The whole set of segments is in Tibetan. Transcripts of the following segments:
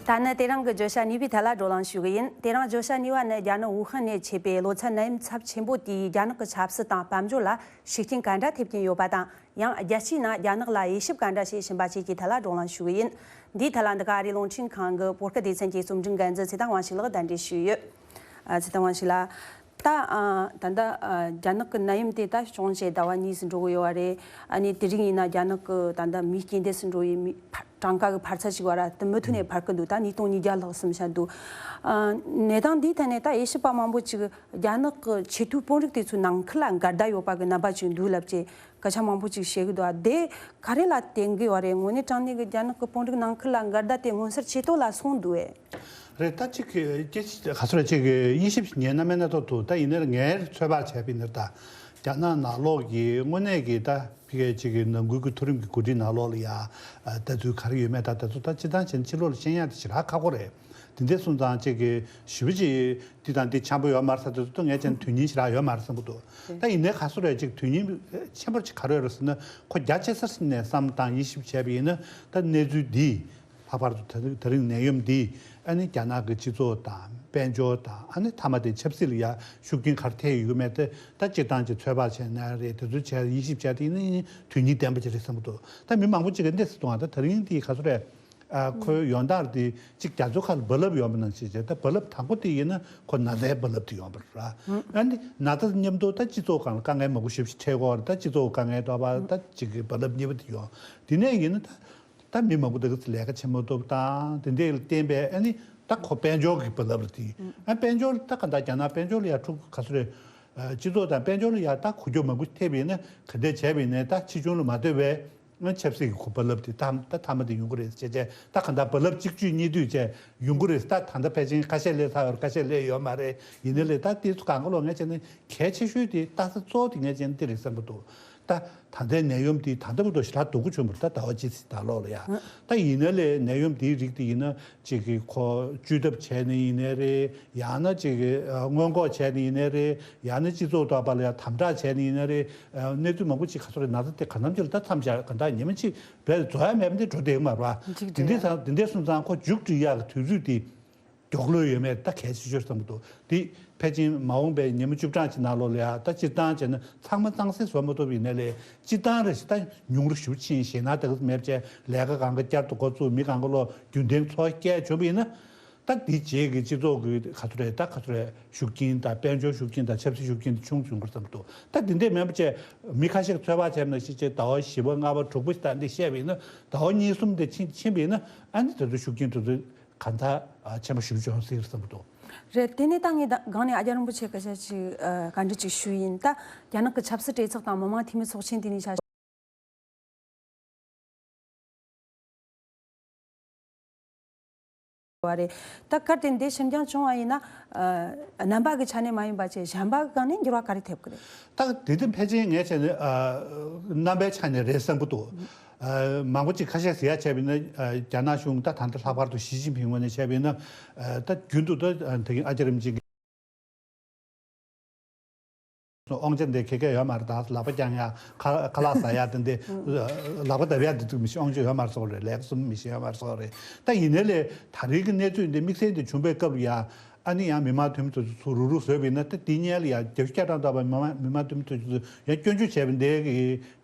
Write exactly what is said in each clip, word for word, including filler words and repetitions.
ད་ནི་དེ་རིང་གི་བརྗོད་བྱ་ནུས་པའི་ཐད་ལ་བགྲོ་གླེང་ཞུ་གི་ཡིན། དེ་རིང་བརྗོད་བྱ་ནུས་པ་ནི་རྒྱ་ནག་ཝུ་ཧན་ནས་མཆེད་པའི་ལོ་ཚད་ནད་ཡམས་ཚབས་ཆེན་པོ་དེས་རྒྱ་ནག་གི་ཆབ་སྲིད་དང་དཔལ་འབྱོར་ལ་ཤུགས་རྐྱེན་ག་འདྲ་ཐེབས་ཀྱིན་ཡོད་པ་དང་། ཡང་རྒྱལ་སྤྱིའི་ནང་རྒྱ་ནག་ལ་དབྱེ་ཞིབ་ག་འདྲ་བྱེད་བཞིན་པ་བཅས་ཀྱི་ཐད་ལ་བགྲོ་གླེང་ཞུ་གི་ཡིན། འདིའི་ཐད་ལ་འདི་ག་ཨ་རིའི་རླུང་འཕྲིན་ཁང་གི་བོད་སྐད་སྡེ་ཚན་གྱི་རྩོམ་སྒྲིག་འགན་འཛིན་ཚེ་བརྟན་དབང་ཕྱུག་ལགས་གདན་འདྲེན་ཞུས་ཡོད། ཨ། ཚེ་བརྟན་དབང་ཕྱུག་ལགས། ད་ཨ་ད་ལྟ་ཨ་རྒྱ་ནག་གི་ནད་ཡམས་དེ་ད་བྱུང་བྱས་ཟླ་བ་གཉིས་སུ་འགྲོ་གི་ཡོད་པ་རེད། ཨ་ནི་དེ་རིང་ཡིན་ན་རྒྱ་ནག་གི་ད་ལྟ་མིའི་སྐྱེ་འདས་སུ་འགྲོ་བའི་མི་ཕ་གྲངས་ཀ་གི་འཕར་ཚད་ཅིག་བར་དུ་མུ་མཐུད་ནས་འཕར་གི་འདུག་ད་ཉིས་སྟོང་ཉིས་བརྒྱ་ལྷག་ཙམ་ཤར་འདུག་ཨ། གནས་སྟངས་འདིའི་ཐད་ནས་ད་དབྱེ་ཞིབ་པ་མང་པོ་ཅིག་རྒྱ་ནག་གི་ཆེས་མཐོའི་དཔོན་རིགས་དེ་ཚོའི་ནང་ཁུལ་ལ་འགལ་ཟླ་ཡོད་པ་གི་རྣམ་པ་ཅིག་འདུག་ལབ་ཅེས་སྐད་ཆ་མང་པོ་ཅིག་བཤད་གི་འདུག་ཨ། དེ་ག་རེ་ལ་བརྟེན་གི་ཡོད་རེད། དངོས་གནས་དྲང་གནས་ཀྱི་རྒྱ་ནག་གི་དཔོན་རིགས་ནང་ཁུལ་ལ་འགལ་ཟླ་དེ་མངོན་གསལ་ཆེ་ཏོག་ལ་སོང་འདུག་ཨེ། རེད། ད་ཅིག་གི་སྐད་ཆ་ག་ཚོད་རེད། ཅིག་གི་དབྱེ་ཞིབ་ཉན་ན་མེད་ན་ཐོག་ཏུ། ད་ཡིན་ན་ངའི་ཚོད་དཔག་བྱས་པ་ཡིན་ན། ད་རྒྱ་ནག་ནང་ལོགས་ཀྱི་དངོས་གནས་ཀྱི་ད་ཕ་གིའི་ཅིག་གི་ནང་ཁུལ་གྱི་མཐོ་རིམ་གྱི་འགོ་ཁྲིད་ནང་ལོགས་ལ་ཡ་ཨ་ལྟ་ཚུལ་ག་རེ་ཡོད་མེད། ད་དེ་ཚོ་ད་སྤྱིར་བཏང་བྱས་ན་ཕྱི་ལོགས་ལ་ཤེས་ཡག་དེ་ཞེ་དྲག་ཁག་པོ་རེད། དེ་འདྲ་སོང་ཙང་ཅིག་གི་ཞེ་པོ་ཅིག་འདི་དང་འདི་འཆམ་པོ་ཡོད་མ་རེད་བསམ། དེ་ཚོ་ངས་བྱས་ན་དོན་སྙིང་ཞེ་དྲག་ཡོད་མ་རེད་བསམ་གྱི་འདུག་ད་ཡིན་ནའི་ག་ཚོད་རེད། ཅིག་དོན་སྙིང་ཆེན་པོ་ཅིག་ག་རེ་ཡོད་རེད་ཟེར་ན། ཁོ་རྒྱ་ཆེ་ས་ནས་བསམ་བློ་བཏང་དབྱེ་ཞིབ་བྱས་པ་ཡིན་ན། ད་གནས་ཚུལ་འདི་ལྷག་པར་དུ་ད་རིང་ད་རིང་ནད་ཡམས་འདི་ཨ་ནི་རྒྱ་ནག་གི་སྤྱི་ཚོགས་དང་དཔལ་འབྱོར་དང་། ཨ་ནི་མཐའ་མ་དེ་ཆབ་སྲིད་ལ་ཡ་ཤུགས་རྐྱེན་ག་རེ་ཐེབས་ཡོད་མེད་དེ་ད་སྤྱིར་བཏང་ཅིག་ཚོད་དཔག་བྱས་ན་རེད། དེ་ཚོ་བྱས་དབྱེ་ཞིབ་བྱས་དེ་ནི་དོན་སྙིང་ལྡན་པ་ཅིག་རེད་བསམ་གྱི་འདུག་ད་མི་མང་པོ་ཅིག་གིས་འདི་ཟེར་འདུག་ཨ། ད་ད་རིང་འདི་ག་ཚོད་རེད། ཨ། ཁོའི་ཡོང་སྟངས་དེ་ཅིག་རྒྱ་མཚོའི་ཁ་ལ་རྦ་རླབས་ཡོང་བ་ནང་བཞིན་བྱས། ད་རྦ་རླབས་དང་པོ་དེ་ཡིན་ན་ཁོ་ན་ཚའི་རྦ་རླབས་དེ་ཡོང་བ་རེད། ཨ་ནི་ན་ཚ་མཉམ་དུ་ད་སྤྱི་ཚོགས་སྒང་ལ་དཀའ་ངལ་མང་པོ་ཞེ་པོ་ཅིག་འཕྲད་ཀྱི་ཡོད་རེད། ད་སྤྱི་ཚོགས་དཀའ་ངལ་འཕྲད་པ། ད་ཅིག་གི་རྦ་རླབས་གཉིས་པ་དེ་ཡོང་། དེ་ནས་ཡིན་ན་ད་ད་མི་མང་པོ་དེ་ག་ཚོད་ལས་ཀ་བྱེད་མ་ཐུབ་དང་དེ་འདྲ་ལ་བརྟེན་པའི། ཨ་ནི་ད་ཁོ་དཔལ་འབྱོར་གྱི་རྦ་རླབས་རེད་དེ། ཨ། དཔལ་འབྱོར་ད་ག་འདྲ་རྒྱ་ནག་དཔལ་འབྱོར་ལ་ཡ་འཁྲུག་ག་ཚོད་རེད། ཨ། སྤྱི་ཚོགས་དང་དཔལ་འབྱོར་ལ་ཡ་ད་འགུལ་སྐྱོད་མང་པོ་ཐེབས་ཡིན་ན། ག་འདྲ་བྱས་པ་ཡིན་ནའི་ད་ཕྱིས་འབྱུང་ལ་མ་ལྟོས་པའི་ཆབ་སྲིད་ཀྱི་ཁོ་རྦ་རླབས་དེ་ད་ད་མཐའ་མ་དེ་ཡོང་གི་རེད་ཟེར་བྱས། ད་ག་འདྲ་རྦ་རླབས་གཅིག་གཅིག་གཉིས་མཐུད་བྱས་ཡོང་གི་རེད། ད་ད་ལྟ་ཕལ་ཆེར་ཁ་ཤས་སླེབས་ཚར་བ་རེད། ཁ་ཤས་སླེབས་ཡོད་མ་རེད། ཡིན་ནའི་ལས་ད་དེ་ཚོ་གང་ག་ལོག་ངས་བྱས་ན་གལ་ཆེ་ཤོས་དེ། ལྟ་ས་གཙོ་བོ་དེ་ངས་བྱས་ན་འདི་རེད་བསམ་གྱི་འདུག་ད་ད་ལྟའི་ནད་ཡམས་འདི་ད་ལྟ་བར་དུ་ཞེ་དྲག་སྡུག་པོ་བྱུང་བ་རེད། ད་ཟླ་བ་གཅིག་ཙམ་ད་ལོག་ལ་ཡ། ད་ཡིན་ནའི་ལས་ནད་ཡམས་འདིའི་རིགས་དེ་ཡིན་ན་ཅིག་གི་ཁོ་བཅོས་ཐབས་བྱས་ནས་ཡིན་ནའི་རེད། ཡང་ན་ཅིག་གི་ཨ་སྔོན་འགོག་བྱས་ནས་ཡིན་ནའི་རེད། ཡང་ན་སྤྱི་ཚོགས་ཐོག་ལ་ཡ་དམ་དྲག་བྱས་ནས་ཡིན་ནའི་རེད། ཨ་གནས་ཚུལ་མང་པོ་ཅིག་ག་ཚོད་རེད། ན་ཚ་དེ་གང་འཚམ་ཅིག་ལ་ད་མཚམས་བཞག་ག་འདྲ་ཉི་མ་གཅིག་བས་རྫོགས་ཡ་མེད་པ་འདི་འགྲོ་བསྡད་ཀྱི་མ་རེད་པ། འཇིག་དེ་འདྲ་རེད། སོང་དེ་འདྲ་སོང་ཙང་ཁོ་མཇུག་སྒྲིལ་ཡག་གི་དུས་ཚོད་དེ་མགྱོགས་ལོས་ཡོད་མེད་ད་གལ་ཆེ་ཤོས་བསམ་གྱི་འདུག་དེ་ཕལ་ཆེར་མ་འོངས་པའི་ཉི་མ་བཅུ་གྲངས་ཅིག་ནང་ལོགས་ལ་ཡ། ད་སྤྱིར་བཏང་བྱས་ན་ཚང་མ་གཙང་སེལ་བཟོ་མ་ཐུབ་ཡིན་ནའི་ལས། སྤྱིར་བཏང་རེ་ཞིག་ད་ཉུང་རུ་ཞེ་པོ་ཕྱིན། ཞེད་སྣང་དེ་ག་ཚོད་མེད་པ་བྱས། ལས་ཀ་གང་ག་བསྐྱར་དུ་འགོ་བཙུགས། མི་གང་ག་ལོག་རྒྱུན་ལྡན་འཚོ་བ་སྐྱེལ་བྱུང་བ་ཡིན་ན། ད་དེ་རྗེས་ཀྱི་སྤྱི་ཚོགས་ཀྱི་ག་ཚོད་རེད། ད་ག་ཚོད་རེད། ཤུགས་རྐྱེན་དང་། དཔལ་འབྱོར་ཤུགས་རྐྱེན་དང་། ཆབ་སྲིད་ཤུགས་རྐྱེན་དེ་ཆུང་བྱུང་གི་བསམ་གྱི་འདུག་ད་དེ་འདྲས་མིན་པ་བྱས། མི་ཁ་ཤས་ཀྱིས་ཚོད་དཔག་བྱས་པ་ནང་བཞིན་བྱས་ཟླ་བ་བཞི་པ་ལྔ་པ་དྲུག་པ་ད་འདི་བཤད་པ་ཡིན་ན། ཟླ་བ་གཉིས་གསུམ་དེ་ཕྱིན་ཕྱིན་པ་ཡིན་ན། ཨ་ནི་དེ་ཚོ་ཤུགས་རྐྱེན་དེ་ཚོ་གང་ལྟར་ཨ་ཆེན་པོ་ཞེ་པོ་བྱུང་སྲིད་ཀྱི་བསམ་གྱི་འདུག་རེད། དེ་ནས་ད་ངས་ད་སྒང་ནས་ཨ་ཅག་རིན་པོ་ཆེ་སྐད་ཆ་ཅིག་ཨ་བཀའ་འདྲི་ཅིག་ཞུ་ཡིན། ད་རྒྱ་ནག་གི་ཆབ་སྲིད་གྲོས་ཚོགས་དང་མི་དམངས་འཐུས་མི་ཚོགས་ཆེན་དེ་ནས་ཆ་བ་རེད། ད་གལ་ཏེ་འདི་ཕྱིར་འགྱངས་བྱུང་བ་ཡིན་ན། ཨ་རྣམ་པ་གི་ཆ་ནས་མ་ཡིན་པ་བྱས་གཞན་པ་གི་སྒང་ནས་འགྱུར་བ་ག་རེ་ཐེབས་ཀྱི་རེད། ད་དེ་དེ་ཕལ་ཆེར་ངས་བྱས་ནས་ཨ་རྣམ་པའི་ཆ་ནས་རེད་བསམ་གྱི་འདུག་ཨ་མང་པོ་ཅིག་ཁ་ཤས་ཟེར་ཡ་བྱས་པ་ཡིན་ན། ཨ་རྒྱ་ནག་གཞུང་ད་ད་ལྟ་ལྷག་པར་དུ་ཞི་ཅིན་ཕིང་ངོས་ནས་བྱས་པ་ཡིན་ན། ཨ་ད་རྒྱུན་དུ་ད་ཨ་ད་གིན་ཨ་ཅག་རིན་པོ་ཆེ་གིས་དབང་ཆ་འདི་ཁྱེད་ཀྱི་ཡོད་མ་རེད། ད་ལག་པ་བརྐྱང་ཡ། ཁ་ཁ་ལག་ཟ་ཡ་དེ་འདི། ལག་པ་བརྡབ་ཡ་འདི་ཚོ་མི་ཤེས། དབང་ཆ་ཡོད་མ་རེད་ཟེར་བ་རེད། ལས་ཀ་གསུམ་མི་ཤེས་ཡོད་མ་རེད་ཟེར་བ་རེད། ད་ཡིན་ནའི་ལས་ད་རེས་ཀྱི་གནས་ཚུལ་འདི་དམིགས་བསལ་འདི་བྱུང་བའི་སྐབས་ལ་ཡ། ཨ་ནི་ཡང་མི་མང་འཐུས་མི་ཚོ་ཚུར་རུག་རུག་བཟོས་པ་ཡིན་ན། ད་འདི་སྔོན་ལ་ཡ་བརྒྱད་ཅུ་གྱ་གྲངས་ལྷག་པ་མི་མང་མི་མང་འཐུས་མི་ཚོ་ཚུར་ཡང་སྐྱོན་བརྗོད་བྱས་པ་འདི་གི་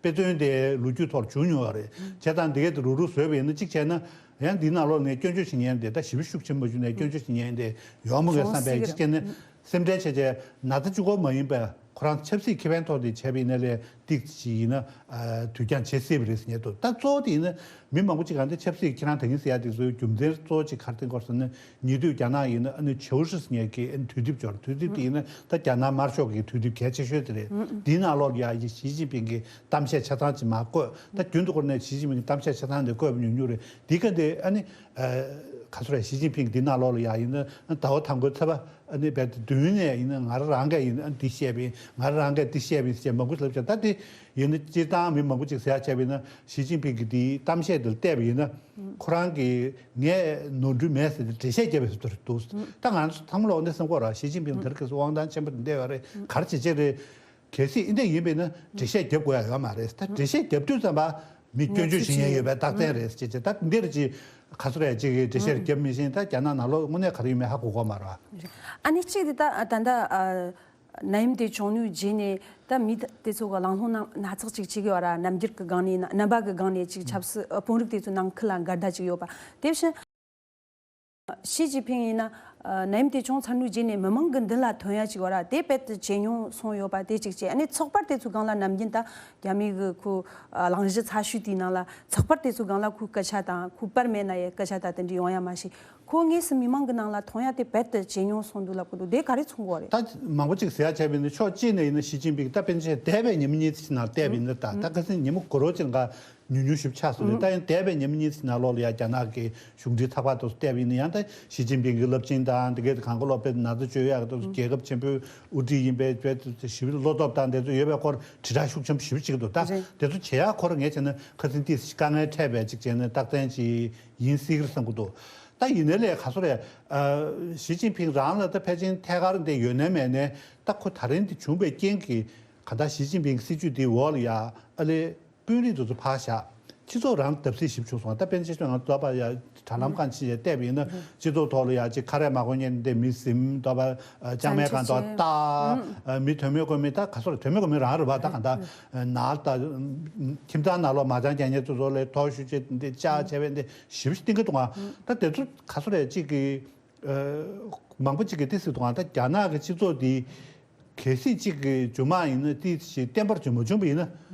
དཔེ་མཚོན་དེ་ལོ་རྒྱུས་ཐོག་བྱུང་མྱོང་བ་རེད། བྱས་ཙང་འདི་གའི་དེ་རུག་རུག་བཟོས་པ་ཡིན་ན། གཅིག་བྱས་ན་ཡང་འདིའི་ནང་ལོགས་ནས་སྐྱོན་བརྗོད་བྱེད་མཁན་དེ་ད་ཞེ་པོ་ཤུགས་ཆེན་པོ་བྱུང་ནས་སྐྱོན་བརྗོད་བྱེད་མཁན་དེ་ཡོང་མི་དགོས་བསམ་པའི། གཅིག་བྱས་ན་སེམས་ཁྲལ་བྱས་བྱས་ན་ཚ་གཅིག་པོ་མ་ཡིན་པའི་ཁོ་རང་ཆབ་སྲིད་ཁེ་ཕན་ཐོག་ནས་བྱས་པ་ཡིན་ན་ལས་ཏིག་ཅིག་ཡིན་ན་ཨ་དུས་འགྱངས་བྱེད་སྲིད་པ་རེད་ཟེར་མཁན་འདུག་ད་གཙོ་བོ་དེ་ཡིན་ན་མི་མང་པོ་ཅིག་གང་དེ་ཆབ་སྲིད་ཁྱེད་རང་ད་གིན་ཟེར་ཡ་དེ་ཚོའི་རྒྱུ་མཚན་གཙོ་བོ་ཅིག་ག་རེ་བསྟན་གྱི་ཡོད་རེད་ཟེར་ན། ཉེ་དུས་རྒྱ་ནག་ཡིན་ན་ཨ་ནི་ཆའོ་ཧྲི་ཟེར་མཁན་གྱི་ཨ་ནི་དུས་དེབ་འབྱོར། དུས་དེབ་དེ་ཡིན་ན་ད་རྒྱ་ནག་དམར་ཤོག་གི་དུས་དེབ་གལ་ཆེ་ཤོས་དེ་རེད། འདིའི་ནང་ལོགས་ལ་ཡ་ཞི་ཅིན་ཕིང་གི་གཏམ་བཤད་ཆ་ཚང་ཅིག་མར་བཀོད། ད་རྒྱུན་དུ་སྐོར་ནས་ཞི་ཅིན་ཕིང་གི་གཏམ་བཤད་ཆ་ཚང་དེ་བཀོད་པ་ཉུང་ཉུང་རེད། འདི་ག་འདི་ཨ་ནི་ཨ་ག་ཚོད་རེད། ཞི་ཅིན་ཕིང་འདི་ནང་ལོགས་ལ་ཡ་ཡིན་ན་ཟླ་བ་དང་པོའི་ཚེས་པ་ཨ་ནི་རྦད་དེ་བདུན་ནས་ཡིན་ན་ང་རང་རང་གིས་ཡིན་ན་ཨ་འདི་བཤད་པ་ཡིན། ང་རང་རང་གིས་འདི་བཤད་པ་ཡིན་ཟེར་མང་པོ་ལབ་ཀྱང་། ད་དེ་ཡིན་ན་སྤྱིར་བཏང་མི་མང་པོ་ཅིག་ཟེར་ཡ་བྱས་པ་ཡིན་ན། ཞི་ཅིན་ཕིང་གི་འདིའི་གཏམ་བཤད་འདི་ལ་བལྟས་པ་ཡིན་ན། ཁོ་རང་གིས་ངས་ནོར་འཁྲུལ་མེད་ཟེར་ཏེ་འགྲེལ་བཤད་བརྒྱབ་པའི་བཟོ་འདྲ་འདུག་ད་ང་ཚོ་ཚང་མ་ལོག་ནས་སེམས་ཁོག་ར་ཞི་ཅིན་ཕིང་དེ་རིང་ཁ་སང་དབང་ཐང་ཆེན་པོ་དེ་འདྲ་ཡོད་རེད། ག་རེ་བྱེད་བྱེད་རེད། གལ་སྲིད་ཨེ་འདྲ་ཡིན་པས་ན་འགྲེལ་བཤད་རྒྱབ་དགོས་ཡ་ཡོད་མ་རེད། ད་འགྲེལ་བཤད་རྒྱབ་དུས་ཙམ་པ་མི་སྐྱོན་བརྗོད་བྱེད་མཁན་ཡོད་པའི་རྟགས་མཚན་རེད་ཅེས་བྱས། ད་འདིར་ཅིག་ ག་ཚོད་རེད་ཅིག་འགྲེལ་བཤད་རྒྱབ་མི་ཤེས། ད་རྒྱ་ནག་ནང་ལོགས་དངོས་གནས་ག་རེ་ཡོད་མེད་ཧ་གོ་གོ་མ་རེད་བ། ཨ་ནི་གཅིག་དེ་ད་ད་ལྟ་ཨ་ནད་ཡམས་དེ་བྱུང་ནུས་རྗེས་ནས་ད་མི་དེ་ཚོ་གི་གླེང་སློང་སྣ་སྣ་ཚོགས་ཅིག་བྱེད་ཀྱི་ཡོད་ར། རྣམ་འགྱུར་གྱི་སྒང་ནས་རྣམ་པ་གི་སྒང་ནས་ཅིག་ཆབ་སྲིད་ཨ་དཔོན་རིགས་དེ་ཚོ་ནང་ཁུལ་ལ་འགལ་ཟླ་ཅིག་ཡོད་པ། དེ་བཞིན་ཞི་ཅིན་ཕིང་ཡིན་ན་ཨ་ནད་ཡམས་དེ་བྱུང་ཚར་ནུས་རྗེས་ནས་མི་མང་གི་མདུན་ལ་ཐོན་ཡ་ཅིག་ཡོད་ར། དེ་རྦད་དེ་ཇེ་ཉུང་སོང་ཡོད་པ་དེ་གཅིག་བྱས། ཨ་ནི་ཚགས་པར་དེ་ཚོ་སྒང་ལ་ནམ་རྒྱུན་ད་རྒྱ་མི་གི་ཁོ་ཨ་གླེང་གཞི་ཚ་ཤོས་དེའི་ནང་ལ་ཚགས་པར་དེ་ཚོ་སྒང་ལ་ཁོའི་སྐད་ཆ་དང་ཁོའི་པར་མེད་ན་ཡི་སྐད་ཆ་ད་དེ་འདྲ་ཡོང་ཡ་མ་ཤེས། ཁོ་དངོས་སུ་མི་མང་གི་ནང་ལ་ཐོན་ཡ་དེ་རྦད་དེ་ཇེ་ཉུང་སོང་འདུག་ལབ་གི་འདུག་དེ་ག་རེ་མཚོན་གྱི་ཡོད་རེད། ད་མང་པོ་ཅིག་ཟེར་ཡ་བྱས་པ་ཡིན་ན་ཕྱོགས་གཅིག་ནས་ཡིན་ན་ཞི་ཅིན་ཕིང་ད་དཔེར་ན་ཆ་བཞག་འདས་པའི་ཉིན་མོ་གཉིས་ཙམ་ནང་བལྟས་པ་ཡིན་ན། ད་ད་ཁ་སང་ཉིན་མོ་དགུ་རོགས་ཅིག་ལ་ཉུང་ཉུང་ཞིག་ཆགས་སོང་རེད། ད་ཡང་འདས་པའི་ཉིན་མོ་གཉིས་ཙམ་ནང་ལོགས་ལ་ཡ་རྒྱ་ནག་གི་གཞུང་འབྲེལ་ཚགས་པར་དུ་བལྟས་པ་ཡིན་ན་ཡང་ད་ཞི་ཅིན་ཕིང་གི་རླབས་ཆེན་དང་དེ་གའི་གང་ག་ལོག་དཔེ་ན་ཚ་བཅོས་ཡག་དང་རྒྱལ་ཁབ་ཆེན་པོའི་དབུ་ཁྲིད་ཡིན་པའི་དཔེ་ཞིབ་བློ་སྟོབས་དང་དེ་ཚོ་ཡོད་པའི་སྐོར་དྲིལ་བསྒྲགས་ཤུགས་ཆེན་པོ་ཞིབ་བྱེད་ཀྱི་འདུག་ད་རེད། དེ་ཚོ་བྱེད་ཡག་སྐོར་ངས་བྱས་ན་ཁ་སང་ཏིས་དཀའ་ངལ་འཕྲད་པའི་ཅིག་བྱས་ན་རྟགས་མཚན་ཅིག་ཡིན་སྲིད་ཀྱི་རེད་བསམ་གྱི་འདུག་ད་ཡིན་ནའི་ལས་ག་ཚོད་རེད། ཨ་ཞི་ཅིན་ཕིང་རང་ལ་ད་ཕལ་ཆེར་ཐད་ཀར་འདི་ཡོད་ནའི་མེད་ནའི་ད་ཁོ་ད་རིང་འདི་བྱུང་བའི་རྐྱེན་གྱིས་ག་ད་ཞི་ཅིན་ཕིང་སྲིད་ཇུས་འདིའི་འོག་ལ་ཡ་ཨ་ལེ་དཔོན་རིགས་དེ་ཚོ་ཕར་བཞག་སྤྱི་ཚོགས་རང་བརྡབ་གསིག་ཞིབ་བྱུང་སོང་། ད་དཔེར་ན་ཆ་བཞག་ང་ཚོ་ད་བར་ཡ་དྲ་ལམ་སྒང་ཕྱིན་ཡ་བལྟས་པ་ཡིན་ན་སྤྱི་ཚོགས་ཐོག་ལ་ཡ་ཅིག་ཁ་རས་མ་གོན་མཁན་འདི་མི་ཟིན་ད་བར་ལྕང་མའི་སྒང་དུ་ལྟ་མི་དོན་མེད་དགོས་མེད་ད་ག་ཚོད་རེད། དོན་མེད་དགོས་མེད་རང་རེད་བ། ད་ག་ད་ནང་ད་ཁྱིམ་ཚང་ནང་ལོགས་མ་ཅང་རྒྱག་མཁན་ཚོ་ཚོ་ལས་ཐོག་ཤུགས་ཆེ་འདི་ཅག་བྱས་པས་འདི་ཞིབ་ཞིབ་བསྟན་གྱི་འདུག་ཨ་ད་དེ་ཚོ་ག་ཚོད་རེད། གཅིག་གི་ཨ་མང་པོ་གཅིག་གི་ཏི་སི་འདུག་ཨ་ད་རྒྱ་ནག་གི་སྤྱི་ཚོགས་འདི་གལ་སྲིད་གཅིག་གི་རྒྱུ་མ་ཡིན་ན་ཏི་ཞིག་བརྟན་པར་བྱུང་མ་བྱུང་བ་ཡིན་ན་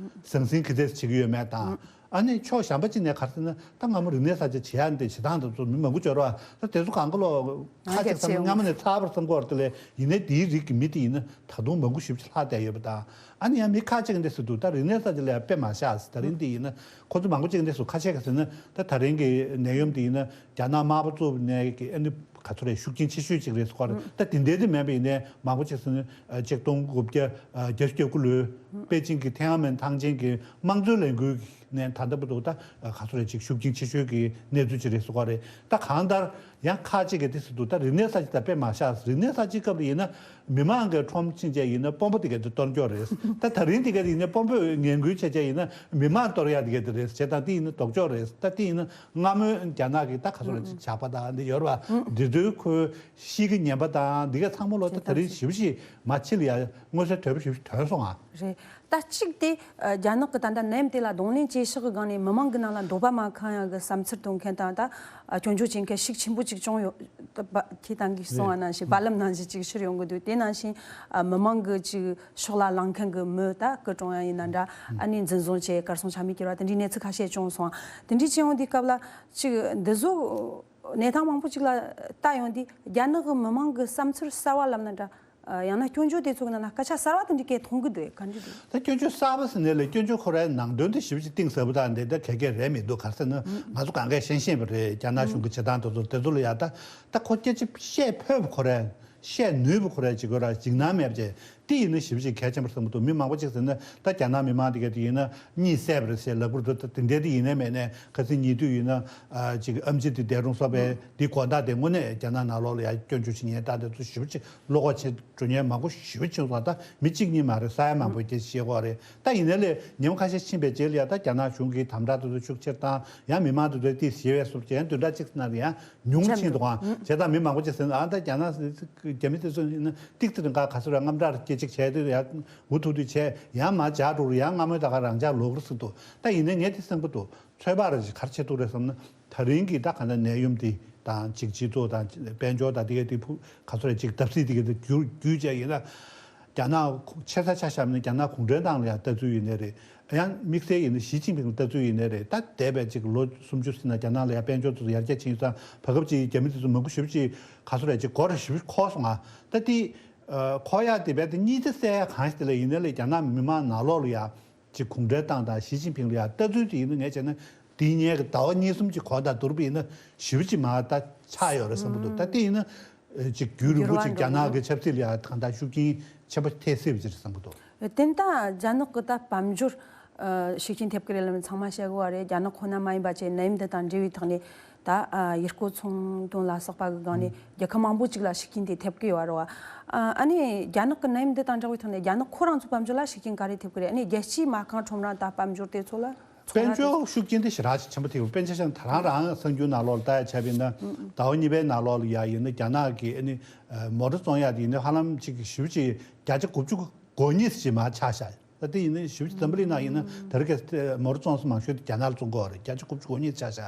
ཟང་ཟིང་གི་ཏི་བྱེད་ཀྱི་ཡོད་མེད་དང་། ཨ་ནི་ཕྱོགས་གཞན་པ་གཅིག་ནས་ག་རེ་ཟེར་ན་ད་སྔ་མོ་རིག་གནས་གསར་བརྗེ་བྱེད་ཡ་འདི་བྱེད་སྟངས་དེ་ཚོ་མི་མང་པོ་འབྱོར་བ་ད་དེ་ཚོ་གང་ག་ལོག་ཁ་ཅིག་བསམ་ན་སྔ་མོ་ནས་ཚར་བར་བསམ་གྱི་ཡོད་རེད། དེ་ལས་ཡིན་ནའི་དེའི་རིགས་ཀྱི་མི་དེ་ཡིན་ན་ད་དུང་མང་པོ་ཞེ་པོ་ཅིག་ལྷག་བསྡད་ཡོད་པ་དང་། ཨ་ནི་ཡང་མི་ཁ་ཅིག་འདི་ཟེར་འདུག་ད་རིག་གནས་གསར་བརྗེ་ལ་ཡང་དཔེ་མ་བཞག་ཟེར། ད་རིང་འདི་ཡིན་ན་ཁོ་ཚོ་མང་པོ་ཅིག་འདི་ཚོ་ཁ་ཤས་ཀྱིས་ཟེར་ན་ད་ད་རིང་གི་ནད་ཡམས་འདི་ཡིན་ན་རྒྱ་ནག་དམར་པོ་བཙུགས་ནས་ཀྱི་ཨ་ནི་ག་ཚོད་རེད། ཤུགས་རྐྱེན་ཆེ་ཤོས་ཅིག་རེད་ཟེར་གྱི་ཡོད་རེད། ད་དེ་འདྲ་དེ་མིན་པ་ཡིན་ནའི་མང་པོ་ཅིག་ཟེར་ན་ཆིག་སྟོང་དགུ་བརྒྱ་བརྒྱད་ཅུ་གྱ་དགུ་ལོའི་པེ་ཅིང་གི་ཐེན་ཨན་མེན་ཐང་ཆེན་གྱི་དམངས་གཙོའི་ལས་འགུལ་ནས་ད་ལྟ་བར་དུ་ད་ག་ཚོད་རེད་ཅིག་ཤུགས་རྐྱེན་ཆེ་ཤོས་ཀྱི་གནས་ཚུལ་ཅིག་རེད་ཟེར་གྱི་ཡོད་རེད། ད་གང་ལྟར་ཡང་ཁ་ཅིག་གིས་དེ་ཟེར་འདུག་ད་རིག་གནས་གསར་བརྗེ་དང་དཔེ་མ་བཞག་རིག་གནས་གསར་བརྗེའི་སྐབས་ལ་ཡིན་ན་མི་མང་གི་ཁྲོམ་ཕྱིན་བྱས་ཡིན་ན་དཔོན་པོ་དེ་ག་དེ་གཏོར་རྒྱུ་རེད། ད་ད་རིང་དེ་ག་དེ་ཡིན་ན་དཔོན་པོས་ངན་སྐུལ་བྱས་བྱས་ཡིན་ན་མི་མང་གཏོར་ཡ་དེ་ག་དེ་རེད། བྱས་ཙང་དེ་ཡིན་ན་ལྡོག་ཕྱོགས་རེད། ད་དེ་ཡིན་ན་སྔ་མོའི་རྒྱ་ནག་གི་ད་ག་ཚོད་རེད་ཅིག་ཇག་པ་དང་འདི་ཡོད་རེད་བ། འདི་ཚོའི་ཁོའི་ཤི་གི་ཉེན་པ་དང་འདི་ག་ཚང་མ་ལོ་ད་ད་རིང་ཞེ་པོ་ཞིག་མ་ཕྱི་ལ་ཡ་མངོན་གསལ་དོད་པོ་ཞེ་པོ་ཞིག་ཐོན་སོང་ཨ། རེད། ད་གཅིག་དེ་ཨ་རྒྱ་ནག་གི་ད་ལྟ་ནད་ཡམས་དེ་ལ་གདོང་ལེན་བྱེད་ཕྱོགས་ཀྱི་སྒང་ནས་མི་མང་གི་ནང་ལ་འདོད་པ་མ་ཁེངས་ཡག་གི་བསམ་ཚུལ་འདོན་མཁན་དང་ད་ཨ་སྐྱོན་བརྗོད་བྱེད་མཁན་ཤུགས་ཆེན་པོ་ཅིག་བྱུང་ཡོད། ད་ཁྱེད་རང་གིས་གསུངས་པ་ནང་བཞིན་རྦ་རླབས་ནང་བཞིན་ཅིག་འཕྱུར་ཡོང་གི་འདུག་དེ་ནང་བཞིན་ཨ་མི་མང་གི་ཅིག་ཕྱོགས་ལ་ལངས་མཁན་གྱི་མི་ད་སྐུ་གྲོངས་ཡ་ཡིན་ན་འདྲ། ཨ་ནི་འཛིན་བཟུང་བྱས་གར་སོང་ཆ་མེད་གྱུར་བ་དེ་འདྲའི་གནས་ཚུལ་ཁ་ཤས་བྱུང་སོང་། དེ་འདྲའི་བྱུང་དུས་སྐབས་ལ་ཅིག་འདི་ཚོ་གནས་སྟངས་མང་པོ་ཅིག་ལ་ལྟ་ཡོང་དུས་རྒྱ་ནག་གི་མི་མང་གི་བསམ་ཚུལ་གསར་བ་ལབ་ན་འདྲ། ཡང་ན་སྐྱོན་བརྗོད་དེ་ཚོ་གི་ནང་ན་སྐད་ཆ་གསར་བ་དེ་འདྲའི་སྐད་མཐོང་གི་འདུག་ག་འདྲ་འདུག་ད་སྐྱོན་བརྗོད་གསར་བ་ཟེར་ནས་ལས་སྐྱོན་བརྗོད་ཁོ་རའི་ནང་དོན་དེ་ཞིབ་ཅིག་གཏིང་ཟབ་པོ་དང་འདི་ལྟར་ག་གེ་རེད་མི་འདུག་ག་རེ་ཟེར་ན་ང་ཚོ་གང་གས་ཤེས་ཤེས་པ་རེད། རྒྱ་ནག་གཞུང་གི་བྱེད་སྟངས་དེ་ཚོ་དེ་ཚོ་ལ་ཡ་ད་ད་ཁོ་སྐད་ཆ་བཤད་ཕོད་པ་ཁོ་རས་བཤད་ནུས་པ་ཁོ་རས་ཅིག་ཁོ་ར་འཇིགས་སྣང་མེད་པ་བྱས་དེ་ཡིན་ན་ཞིབ་ཅིག་གལ་ཆེན་པོ་བསམ་གྱི་འདུག་མི་མང་པོ་ཅིག་ཟེར་ན་ད་རྒྱ་ནག་མི་མང་དེ་གས་དེ་ཡིན་ན་གཉིད་སད་པ་རེད་ཟེར་ལབ་ཀྱི་འདུག་ད་དེ་འདྲའི་དེ་ཡིན་ནའི་མེད་ནའི་ཁ་སང་ཉེ་དུས་ཡིན་ན་ཅིག་ཨེམ་ཆི་དེ་འདས་རུང་སོགས་པའི་དེ་དགོང་དག་དེ་དངོས་གནས་རྒྱ་ནག་ནང་ལོགས་ལ་ཡ་སྐྱོན་བརྗོད་བྱེད་མཁན་ད་དེ་ཚོ་ཞིབ་ཅིག་བློ་ཁོག་ཆེ་འགྲོ་མཁན་མང་པོ་ཞེ་པོ་བྱུང་སོང་། ད་མི་གཅིག་གཉིས་མ་རེད། ས་ཡ་མང་པོ་སྐད་ཆ་བཤད་ཀྱི་ཡོད་རེད། ད་ཡིན་ནའི་ལས་ཉིན་མོ་ཁ་ཤས་ཕྱིན་པའི་རྗེས་ལ་ཡ་ད་རྒྱ་ནག་གཞུང་གིས་དམ་དྲག་དེ་ཚོ་ཤུགས་ཆེར་བཏང་ཡང་མི་མང་དེ་ཚོའི་དེ་ཞི་བའི་སོབ་ཅན་བདུན་ཕྲག་གཅིག་ཙམ་ནང་ལ་ཡང་ཉུང་ཕྱིན་འདུག་ཨང་། བྱས་ཙང་མི་མང་པོ་ཅིག་ཟེར་ན་ཨ་ད་རྒྱ་ནག་རྒྱ་མི་དེ་ཚོ་ཡིན་ན་ཏིག་ཏིག་རིང་ག་ག་ཚོད་ར་དངངས་སྐྲག་སྐྱེ་གཅིག་བྱས་དུས་ཡང་འུ་ཐུག་དུས་བྱས་ཡང་མ་འཇགས་འགྲོ་རུ་ཡང་སྔ་མོའི་ད་ག་རང་འཇགས་ལོག་རུ་སྲིད་འདུག་ད་ཡིན་ནའི་ངས་དེ་བསམ་གྱི་འདུག་ཚོད་དཔག་ར་ཅིག་ག་རེ་བྱེད་ཐུབ་རེད་བསམ་ན། ད་རིང་གི་ད་ག་ནས་ནད་ཡམས་འདི་དང་ཅིག་སྤྱི་ཚོགས་དང་དཔལ་འབྱོར་དང་དེ་གའི་དེ་ཕུ་ག་ཚོད་རེད་ཅིག་བརྡབ་གསིག་དེ་གའི་དེ་བརྒྱུད་བརྒྱུད་བྱས་ཡིན་ན། རྒྱ་ནག་ཆེ་ས་ཆ་བཞག་ན་རྒྱ་ནག་གུང་ཁྲན་ཏང་ལ་ཡང་ལྟ་ཚུལ་ཡིན་ནའི་རེད། ཡང་དམིགས་བསལ་ཡིན་ན་ཞི་ཅིན་ཕིང་ལ་ལྟ་ཚུལ་ཡིན་ནའི་རེད། ད་འདས་པའི་ཅིག་ལོ་སུམ་ཅུ་ཟིན་ན་རྒྱ་ནག་ལ་ཡང་དཔལ་འབྱོར་དེ་ཚོ་ཡར་རྒྱས་ཕྱིན་ཡོད་ཙང་བར་སྐབས་ཅིག་རྒྱ་མི་དེ་ཚོ་མང་པོ་ཞེ་པོ་ཅིག་ག་ཚོད་རེད་ཅིག་སྒོར་ཞེ་པོ་འཁོར་སོང་ང་། ད་དེ་འཁོར་ཡག་དེ་བས་དེ་གཉིས་ཆ་བསལ་ཡག་གང་ཞིག་དེ་ལ་ཡིན་ནའི་ལས་རྒྱ་ནག་མི་མང་ནང་ལོགས་ལ་ཡང་། ཅིག་གུང་ཁྲན་ཏང་དང་ཞི་ཅིན་ཕིང་ལ་ཡང་ལྟ་ཚུལ་ཅིག་ཡིན་ན་ངས་བྱས་ན་དེའི་སྔོན་གྱི་ཟླ་བ་གཉིས་གསུམ་ཅིག་གོང་དང་བསྡུར་བ་ཡིན་ན་ཞེ་པོ་ཅིག་མར་ད་ཆག་ཡོད་རེད་བསམ་གྱི་འདུག་ད་དེ་ཡིན་ན་ཅིག་རྒྱུན་རིང་པོ་ཅིག་རྒྱ་ནག་གི་ཆབ་སྲིད་ལ་ཡང་གང་ལྟར་ཤུགས་རྐྱེན་ཆེན་པོ་ཐེབས་སྲིད་པ་ཅིག་རེད་བསམ་གྱི་འདུག་དེ་ལྟ་རྒྱ་ནག་གི་ད་དཔལ་འབྱོར་ཤུགས་རྐྱེན་ཐེབས་ཀྱི་རེད་ལབ་ན་ཚང་མ་བཤད་དགོས་པ་རེད། རྒྱ་ནག་ཁོ་ན་མ་ཡིན་པ་བྱས་ནད་ཡམས་འདི་དང་འབྲེལ་བའི་ཐོག་ནས། ད་ཨ་ཡུལ་སྐོར་ཚོང་དོན་ལ་སོགས་པ་གི་སྒང་ནས་རྒྱལ་ཁབ་མང་པོ་ཅིག་ལ་ཤུགས་རྐྱེན་དེ་ཐེབས་ཀྱི་ཡོད་རེད་བ། ཨ་ཨ་ནི་རྒྱ་ནག་གི་ནད་ཡམས་འདི་དང་འབྲེལ་བའི་ཐོག་ནས་རྒྱ་ནག་ཁོ་རང་ཚོའི་དཔལ་འབྱོར་ལ་ཤུགས་རྐྱེན་ག་རེ་ཐེབས་ཀྱི་རེད། ཨ་ནི་རྒྱལ་སྤྱིའི་མ་རྐང་ཁྲོམ་ར་དང་དཔལ་འབྱོར་དེ་ཚོ་ལ། དཔལ་འབྱོར་ཤུགས་རྐྱེན་དེ་ཞེ་དྲག་ཆེན་པོ་ཐེབས། དཔེར་ན་ཆ་བཞག་ན་ད་རང་རང་གསར་འགྱུར་ནང་ལོགས་ལ་ལྟ་ཡ་བྱས་པ་ཡིན་ན། ཟླ་བ་གཉིས་པའི་ནང་ལོགས་ལ་ཡ་ཡིན་ན་རྒྱ་ནག་གི་ཨ་ནི་མོ་ཊ་བཙོང་ཡ་དེ་ཡིན་ན་ཧ་ལམ་ཅིག་ཞེ་པོ་ཅིག་བརྒྱ་ཆ་དགུ་བཅུ་གོ་གཉིས་ཅིག་མར་ཆག་ཤག་ད་དེ་ཡིན་ན་ཞེ་པོ་ཅིག་འཛམ་བུ་གླིང་ནང་ཡིན་ན་དེ་རིང་ཁ་སང་མོ་ཊ་བཙོང་ས་མང་ཤོས་དེ་རྒྱ་ནག་ལ་བཙོང་གི་ཡོད་རེད། བརྒྱ་ཆ་དགུ་བཅུ་གོ་གཉིས་ཆག་ཤག་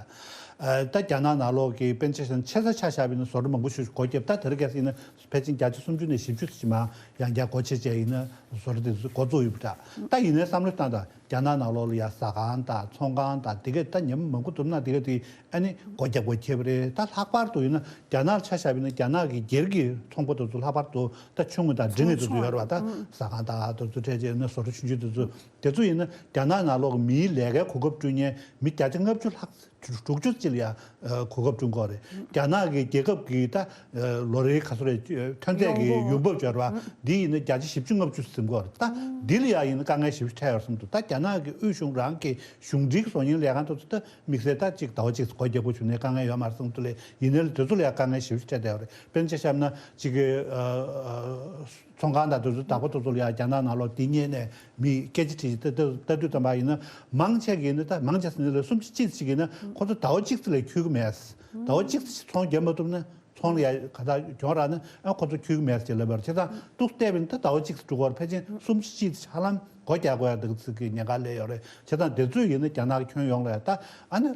ཨ་ད་རྒྱ་ནག་ནང་ལོགས་ཀྱི་དཔེར་ན་ཆ་བཞག་ན་ཆེ་ས་ཆ་བཞག་པ་ཡིན་ན་བཟོ་གྲྭ་མང་པོ་ཞིག་སྒོ་བརྒྱབ། ད་དེ་རིང་ཁ་སང་ཡིན་ན་ཕལ་ཆེར་བརྒྱ་ཆ་སུམ་ཅུ་ནས་བཞི་བཅུ་ཙམ་མར་ཡང་བསྐྱར་སྒོ་ཕྱེ་བྱས་ཡིན་ན་བཟོ་གྲྭ་དེ་ཚོ་འགོ་བཙུགས་ཡོད་པ་འདྲ། ད་ཡིན་ནའི་བསམ་བློ་བཏང་དང་། རྒྱ་ནག་ནང་ལོགས་ལ་ཡ་ཟ་ཁང་དང་ཚོང་ཁང་དང་དེ་གས་ད་ཉི་མ་མང་པོ་འདུག་ན་དེ་གས་དེ་ཨ་ནི་སྒོ་རྒྱག་དགོས་ཁེལ་བ་རེད། ད་ལྷག་པར་དུ་ཡིན་ན་རྒྱ་ནག་ལ་ཆ་བཞག་པ་ཡིན་ན་རྒྱ་ནག་གི་སྒེར་གྱི་ཚོང་པ་དེ་ཚོ་ལྷག་པར་དུ་ད་ཆུང་ངུ་དང་འབྲིང་ངུ་དེ་ཚོ་ཡོད་རེད་བ། ད་ཟ་ཁང་དང་དེ་ཚོ་འཕྲད་བྱས་ན་བཟོ་གྲྭ་ཆུང་ཆུང་དེ་ཚོ་དེ་ཚོ་ཡིན་ན་རྒྱ་ནག་ནང་ལོགས་ཀྱི་མིའི་ལས་ཀའི་གོ་སྐབས་བསྐྲུན་མཁན་མི་བརྒྱ་ཆ་ལྔ་བཅུ་ལྷག་དྲུག་ཅུ་ཅིག་ལ་ཡ་གོ་སྐབས་བསྐྲུན་གྱི་ཡོད་རེད། རྒྱ་ནག་གི་རྒྱལ་ཁབ་ཀྱི་ད་ལོ་རེའི་ག་ཚོད་རེད་ཐོན་རྫས་ཀྱི་ཡོང་འབབ་ཡོང་འབབ་ཡོད་རེད་བ། འདི་ཡིན་ན་བརྒྱ་ཆ་བཞི་བཅུ་ལྔ་བཅུ་ཟིན་གྱི་ཡོད་རེད། ད་འདི་ལ་ཡ་ཡིན་ན་དཀའ་ངལ་ཞེ་པོ་འཕྲད་ཡོད་བསམ་འདུག་ད་རྒྱ་ནག་གི་དབུས་གཞུང་རང་གི་གཞུང་འབྲེལ་གྱི་བཟོ་གཉེར་ལས་ཁང་དེ་ཚོ་ད་དམིགས་བསལ་ད་ཅིག་ཟླ་བ་གཅིག་སྒོ་རྒྱག་དགོས་བྱུང་ནའི་དཀའ་ངལ་ཡོད་མ་རེད་བསམ་འདུག་ལས། ཡིན་ནའི་ལས་དེ་ཚོ་ལ་ཡ་དཀའ་ངལ་ཞེ་པོ་ཅིག་འཕྲད་བསྡད་ཡོད་རེད། དཔེར་ན་ཆ་བཞག་ན་ཅིག་གི་ཚོང་ཁང་དང་དེ་ཚོ་བདག་པོ་དེ་ཚོ་ལ་ཡ་རྒྱ་ནག་ནང་ལོགས་འདི་གཉེར་ནས་མི་སྐད་ཆ་དྲིས་ཏེ་ལྟ་དུས་ཙམ་པ་ཡིན་ན་མང་ཆེ་གི་ཡིན་ན་ད་མང་ཆེ་ཟེར་ནས་ལས་སུམ་ཅུ་གཅིག་ཅིག་ཡིན་ན་ཁོ་ཚོ་ཟླ་བ་གཅིག་ཙམ་ལས་འཁྱོལ་གི་མེད། ཟླ་བ་གཅིག་ཙམ་ཚོང་རྒྱབ་མ་ཐུབ་ན་ཚོང་ལ་ཡ་ག་ད་གྱོང་རག་ན་ཨ་ཁོ་ཚོ་འཁྱོལ་གི་མེད་ཅེས་ལབ་པ་རེད། བྱས་ཙང་ཏོག་ཙམ་བལྟས་པ་ཡིན་ན་ད་ཟླ་བ་གཅིག་ཙམ་འགྲོ་གི་ཡོད་རེད། ཕལ་ཆེར་སུམ་ཅུ་གཅིག་ཙམ་ཧ་ལམ་སྒོ་རྒྱག་དགོས་ཡ་འདུག་ཚིག་གི་ཉེན་ཁ་སླེབས་ཡོད་རེད། བྱས་ཙང་དེ་ཚོས་ཡིན་ན་རྒྱ་ནག་གི་ཁྱོན་ཡོངས་ལ་ཡ་ད་ཨ་ནི་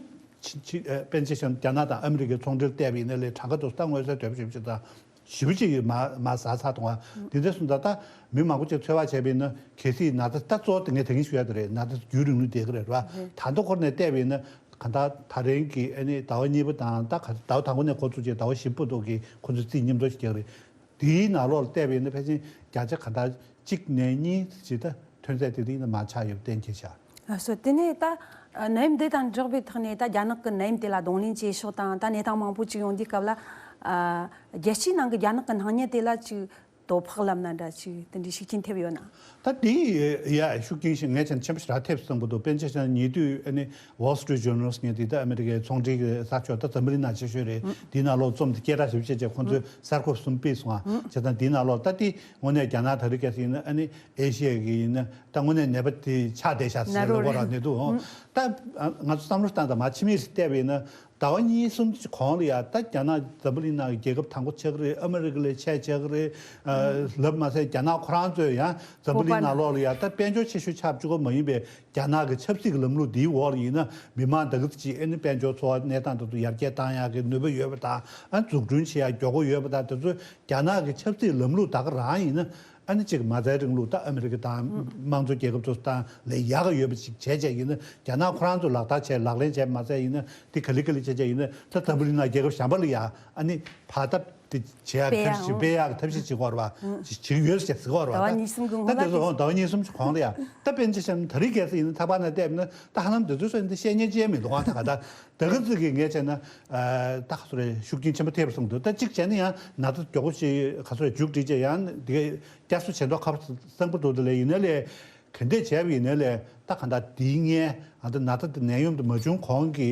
ཕྱི་ཕྱི་ཨ་དཔེར་ན་ཆ་བཞག་ན་རྒྱ་ནག་དང་ཨ་མི་རི་ཀའི་ཚོང་འབྲེལ་བལྟས་པ་ཡིན་ན་ལས་གྲངས་ཀ་དེ་ཚོ་ད་མངོན་གསལ་དོད་པོ་ཞེ་པོ་ཅིག་དང་། ཞེ་པོ་ཅིག་མ་མ་ཟ་ཚར་འདུག་ཨ། དེ་འདྲ་སོང་ཙང་ད་མི་མང་པོ་ཅིག་འཚོལ་བ་བྱས་པ་ཡིན་ན་གལ་སྲིད་ན་ཚ་ད་གཙོ་བོ་དེ་ངས་ད་གིན་ཞུ་ཡ་དེ་རེད། ན་ཚ་རྒྱུན་རིང་ལུས་བསྡད་ཀྱི་རེད་བ། ད་ལྟ་འཁོར་ནས་བལྟས་པ་ཡིན་ན་ག་ད་ད་རིང་གི་ཨ་ནི་ཟླ་བ་གཉིས་པ་དང་ད་ག་ཟླ་བ་དང་པོ་ནས་འགོ་བཙུགས་བྱས་ཟླ་བ་བཞི་པ་ཐོག་གི་ཁོ་ཚོའི་རྩིས་མཉམ་འགྲོ་ཞིག་རྒྱག་གི་རེད། དེའི་ནང་ལོགས་ལ་བལྟས་པ་ཡིན་ན་ཕལ་ཆེར་བརྒྱ་ཆ་ག་ད་གཅིག་ནས་གཉིས་ཅིག་ད་ཐོན་རྫས་དེ་དེ་ཡིན་ན་མར་ཆག་ཡོད་གཏན་འཁེལ་བྱ། ལགས་སོ། དེ་ནས་ད་ནད་ཡམས་འདི་དང་འབྲེལ་བའི་ཐོག་ནས་ད་རྒྱ་ནག་གི་ནད་ཡམས་དེ་ལ་གདོང་ལེན་བྱེད་ཕྱོགས་དང་ད་གནས་སྟངས་མང་པོ་ཅིག་ཡོང་དུས་སྐབས་ལ་རྒྱལ་སྤྱིའི་ནང་གི་རྒྱ་ནག་གི་སྣང་བརྙན་དེ་ལ་ཅིག་དོ་ཕོག་ལབ་ན་འདྲ་ཅིག་དེ་འདྲའི་ཤུགས་རྐྱེན་ཐེབས་ཡོད་ན། ད་དེ་ཡ་ཤུགས་རྐྱེན་ཞིག་ངས་ཆ་ཆེན་པོ་ཞེ་དྲག་ཐེབས་སོང་གི་འདུག་དཔེར་ན་ཆ་བཞག་ན་ཉེ་དུས་ཨ་ནི་Wall Street Journal ངས་དེ་ད་ཨ་མི་རི་ཀའི་ཚོང་འབྲེལ་གྱི་གསར་ཤོག་ད་འཛམ་བུ་གླིང་ནང་ཆེ་ཤོས་རེད། དེའི་ནང་ལོགས་རྩོམ་དེ་སྐད་གྲགས་ཞེ་པོ་ཅན་བྱས་ཁོང་ཚོས་གསར་འགོད་གསུམ་སྤེལ་སོང་ཨ། བྱས་ཙང་དེའི་ནང་ལོགས་ད་དེ་དངོས་གནས་རྒྱ་ནག་ད་རེས་སྐབས་སུ་ཡིན་ན་ཨ་ནི་ཨེ་ཤི་ཡ་གི་ཡིན་ན་ད་དངོས་གནས་ནད་པ་དེ་ཆགས་བསྡད་ཤག་ཟེར་ནས་ལབ་དགོས་ར་ནས་འདུག་ད་ང་ཚོ་བསམ་བློ་བཏང་དང་མ་ཕྱི་མིག་ཅིག་བལྟས་པ་ཡིན་ན་ཟླ་བ་གཉིས་གསུམ་ཅིག་གོང་ལ་ཡ་ད་རྒྱ་ནག་འཛམ་བུ་གླིང་ནང་གི་རྒྱལ་ཁབ་དང་པོ་ཆགས་ཀྱི་རེད། ཨ་མི་རི་ཀ་ལས་ཆེ་ཆགས་ཀྱི་རེད། ཨ་ལབ་མ་ཟད་རྒྱ་ནག་ཁོ་རང་ཚོས་ཡང་འཛམ་བུ་གླིང་ནང་ལོགས་ལ་ཡ་ད་དཔལ་འབྱོར་ཆེ་ཤོས་ཆགས་བཅུག་གི་མ་ཡིན་པའི་རྒྱ་ནག་གི་ཆབ་སྲིད་ཀྱི་ལམ་ལུགས་འདིའི་འོག་ལ་ཡིན་ན་མི་མང་ད་གི་ཅིག་ཨ་ནི་དཔལ་འབྱོར་འཚོ་བ་གནས་སྟངས་དེ་ཚོ་ཡར་རྒྱས་བཏང་ཡག་གི་ནུས་པ་ཡོད་པ་དང་ཨ་འཛུགས་སྐྲུན་བྱེད་ཡག་མགྱོགས་པོ་ཡོད་པ་དང་དེ་ཚོ་རྒྱ་ནག་གི་ཆབ་སྲིད་ལམ་ལུགས་ད་ག་རང་ཡིན་ན། ཨ་ནི་གཅིག་མ་རྩའི་རིང་ལུགས་ད་ཨ་མི་རི་ཀ་དང་དམངས་གཙོ་རྒྱལ་ཁབ་ཚོ་དང་ལས་ཡག་ག་ཡོད་པ་ཅིག་བྱས་བྱས་ཡིན་ན་རྒྱ་ནག་ཁོ་རང་ཚོས་ལག་བསྟར་བྱས་ལག་ལེན་བྱས་མ་ཚད་ཡིན་ན་དེ་ག་ལེ་ག་ལེ་བྱས་བྱས་ཡིན་ན་ད་འཛམ་བུ་གླིང་ནང་རྒྱལ་ཁབ་གཞན་པ་ལ་ཡ་ཨ་ནི་ཕར་ད་དེ་བྱེད་ཡག་ཐབས་ཤེས་སྤེལ་ཡག་ཐབས་ཤེས་བྱེད་ཀྱི་ཡོད་རེད་བ། ཅིག་ཡོད་ཟེར་ཟེར་གྱི་ཡོད་རེད་བ། ཟླ་བ་གཉིས་གསུམ་གྱི་ད་སྔོན་ལ་དེ་ཚོ་ཟླ་བ་གཉིས་གསུམ་གྱི་གོང་ལ་ཡ་ད་དཔེར་ན་ཆ་བཞག་ན་ད་རེས་གལ་སྲིད་ཡིན་ན་ཐག་པ་ན་བལྟས་ན་ད་ཧ་ལམ་དེ་ཚོའི་སོ་ཡིན་ད་བཤད་ཉན་བྱས་མི་འདུག་ཨ་ད་ག་ད། ད་ག་ཚོད་ཀྱི་ངས་བྱས་ན་ད་ག་ཚོད་རེད་ཤུགས་རྐྱེན་ཆེན་པོ་ཐེབས་སོང་འདུག་ད་གཅིག་བྱས་ན་ཡང་ན་ཚ་མགྱོགས་པོ་ཞིག་ག་ཚོད་རེད་མཇུག་སྒྲིལ་བྱས་ཡང་འདི་ག་བསྐྱར་གསོ་བྱེད་མདོག་ཁ་པོ་བཟང་པོ་འདུག་དེ་ལས་ཡིན་ན་ལས་ག་འདྲས་བྱས་པ་ཡིན་ན་ལས་ད་ག་ད་འདིའི་སྔོན་ང་ཚོ་ན་ཚ་དེ་ནད་ཡམས་དེ་མ་བྱུང་གོང་གི་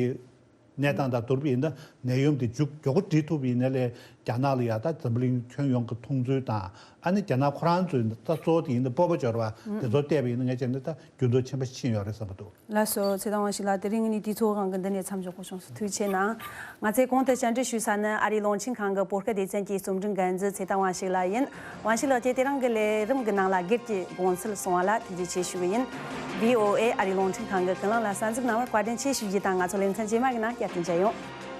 གནས་སྟངས་དང་བསྡུར་བ་ཡིན་ན་ནད་ཡམས་དེ་མཇུག་མགྱོགས་པོ་སྒྲིལ་ཐུབ་པ་ཡིན་ན་ལས་རྒྱ་ནག་ལ་ཡ་ད་འཛམ་བུ་གླིང་ཁྱོན་ཡོངས་ཀྱི་མཐོང་ཚུལ་དང་ཨ་ནི་རྒྱ་ནག་ཁོ་རང་ཚོའི་ད་གཙོ་བོ་དེ་ཡིན་ན་སྤོབས་པ་འབྱོར་བ་དེ་ཚོ་བལྟས་པ་ཡིན་ན་ངས་བྱས་ན་ད་འགྱུར་ལྡོག་ཆེན་པོ་ཕྱིན་ཡོད་རེད་བསམ་པ་འདུག་ལགས་སོ། ཚེ་དབང་དབང་ཕྱུག་ལགས། དེ་རིང་ངས་དུས་ཚོད་དབང་གིས་འདི་ནས་མཚམས་འཇོག་དགོས་བྱུང་སོང་། ཐུགས་རྗེ་གནང་། ང་ཚོས་གོང་དུ་བཅར་འདྲི་ཞུས་ས་ནི་ཨ་རིའི་རླུང་འཕྲིན་ཁང་གི་བོད་སྐད་སྡེ་ཚན་གྱི་རྩོམ་སྒྲིག་འགན་འཛིན་ཚེ་དབང་དབང་ཕྱུག་ལགས་ཡིན། དབང་ཕྱུག་ལགས་ཀྱིས་དེ་རིང་གི་ལས་རིམ་གྱི་ནང་ལ་སྒེར་གྱི་དགོངས་ཚུལ་གསུངས་པ་ལ་ཐུགས་རྗེ་ཆེ་ཞུ་གི་ཡིན། བྷི་ཨོ་ཨེ་ཨ་རིའི་རླུང་འཕྲིན་ཁང་གི་ཀུན་གླེང་ལ་གསན་གཟིགས་གནང་བར་བཀའ་དྲིན་ཆེ་ཞུ་རྒྱུ་དང་། ང་ཚོ་ལེ་ཚན་རྗེས་མ་གི་ནང་བསྐྱར་དུ་མཇལ་ཡོང་།